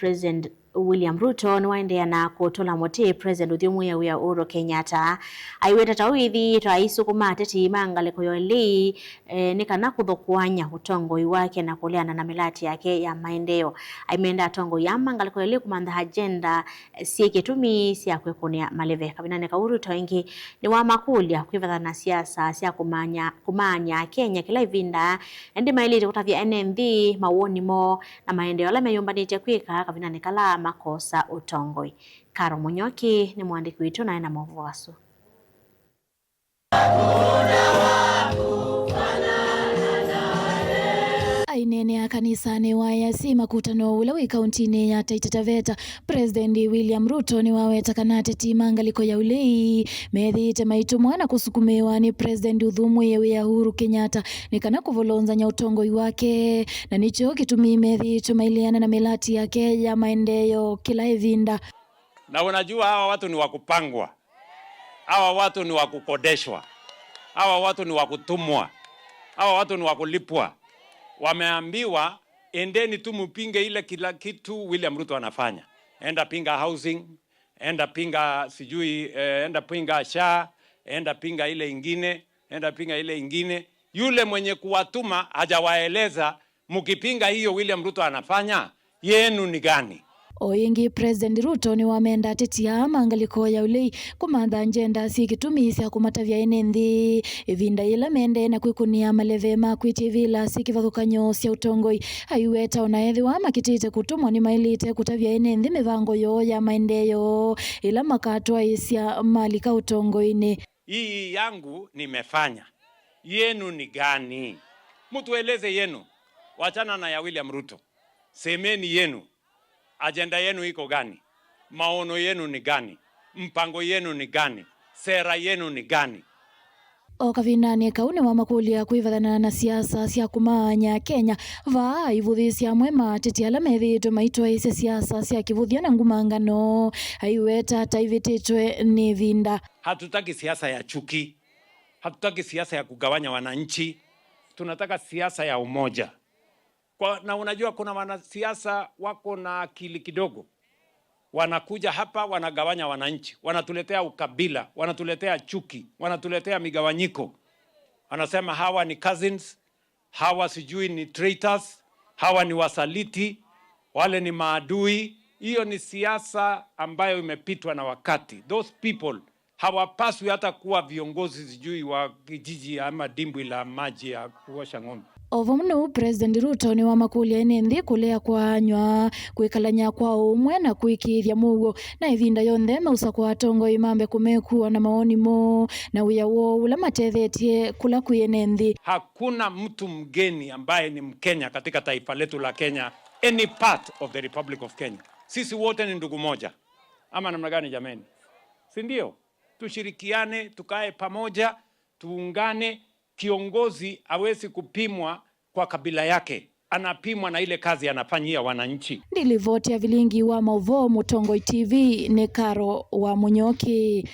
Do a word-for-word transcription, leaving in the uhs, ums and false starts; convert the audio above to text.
President William Ruto nĩwaendeea na kũtũla mũtĩ President ũthyũmũĩe wĩa Uhuru Kenyatta. Aiweta ta ũithi ta aisũkũma ateti ma ngalĩko ya ũlei, eh, nĩ kana kũthũkũany'a ũtongoi wake na kũleana na mĩlati yake ya maendeeo. Aimenda atongoi aa ma ngalĩko ya ũlei kũmantha agenda syĩ kĩtumi sya kwĩkũnĩa maleve. Kavindanĩ kau, Ruto ĩngĩ nĩwamakũlya kwĩvathana na siasa sya kũmaany'a, kũmaany'a Akenya kĩla ĩvinda, ĩndĩ maĩlĩte kũtavya ene nthĩ mawoni moo na maendeeo ala meyũmbanĩtye kwĩka kavindanĩ kala makosa ũtongoi. Caro Mũnyoki nĩ mũandĩki witũ na ena maũvoo asu. Aineenea kanisanĩ wa A I C makutano ũla wĩ kauntinĩ ya Taita Taveta, President William Ruto nĩwaweta kana ateti ma ngalĩko ya ũlei methĩĩte maitũmwa na kũsukumĩwa nĩ President ũthyũmũĩe wĩa Uhuru Kenyatta nĩ kana kũvolonzany'a ũtongoi wake, na nĩkyo kĩtumi methĩĩtwe maileana na mĩlati yake ya maendeeo kĩla ĩvinda. Na unajua hawa watu ni wa kupangwa. Hawa watu ni wa kukodeshwa. Hawa watu ni wa kutumwa. Hawa watu ni wa kulipwa. Wameambiwa, "Endeni tu mpinge ile kila kitu William Ruto anafanya. Enda pinga housing, enda pinga sijui, eh, enda pinga SHA, enda pinga ile ingine, enda pinga ile ingine." Yule mwenye kuwatuma hajawaeleza, "Mkipinga hiyo William Ruto anafanya, yenu ni gani?" O ĩngĩ, President Ruto nĩwamenda ateti aa ma ngalĩko ya ũlei kũmantha agenda syĩ kĩtumi sya kũmatavya ene nthĩ ĩvinda yĩla mendee na kwĩkũnĩa maleve ma kwĩtĩvĩla syĩ kĩvathũkany'o sya ũtongoi. Aiweta ona ethĩwa makĩtĩte kũtũmwa, nĩmaĩlĩte kũtavya ene nthĩ mĩvango yoo ya maendeeo ĩla makatwaĩĩsya malika ũtongoinĩ. Hii yangu nimefanya. Yenu ni gani? Mtueleze yenu. Wachana na ya William Ruto. Semeni yenu. Agenda yenu iko gani? Maono yenu ni gani? Mpango yenu ni gani? Sera yenu ni gani? O kavindanĩ kau nĩwamakũlya kwĩvathana na siasa sya kũmaany'a Akenya, vaa aivũthĩĩsya amwe ma ateti ala methĩĩtwe maitwaĩĩsya siasa sya kĩvũthya na ngumangano, aiweta ta ivĩtĩtwe nĩ ĩvinda. Hatutaki siasa ya chuki. Hatutaki siasa ya kugawanya wananchi. Tunataka siasa ya umoja. Kwa, na unajua kuna wanasiasa wako na akili kidogo. Wanakuja hapa, wanagawanya wananchi. Wanatuletea ukabila, wanatuletea chuki, wanatuletea migawanyiko. Wanasema hawa ni cousins, hawa sijui ni traitors, hawa ni wasaliti, wale ni maadui. Hiyo ni siasa ambayo imepitwa na wakati. Those people hawapaswi hata kuwa viongozi sijui wa kijiji ama dimbwi la maji ya kuosha ng'ombe. O vamwe na ũu, President Ruto nĩwamakũlya ene nthĩ kũlea kwaanywa kwĩkalany'a kwa ũmwe na kũĩkĩĩthya mũuo, na ĩvinda yonthe meũsakũa atongoi mambe kũmekua na mawoni moo na wĩa woo ũla matethetye kũla kwĩ ene nthĩ. Hakuna mtu mgeni ambaye ni Mkenya katika taifa letu la Kenya, any part of the Republic of Kenya. Sisi wote ni ndugu moja. Ama namna gani jameni? Si ndio? Tushirikiane, tukae pamoja, tuungane. Kiongozi hawezi kupimwa kwa kabila yake, anapimwa na ile kazi anafanyia wananchi. Nĩ livoti ya vilingi wa maũvoo Mũtongoi T V, nĩ Caro wa Mũnyoki.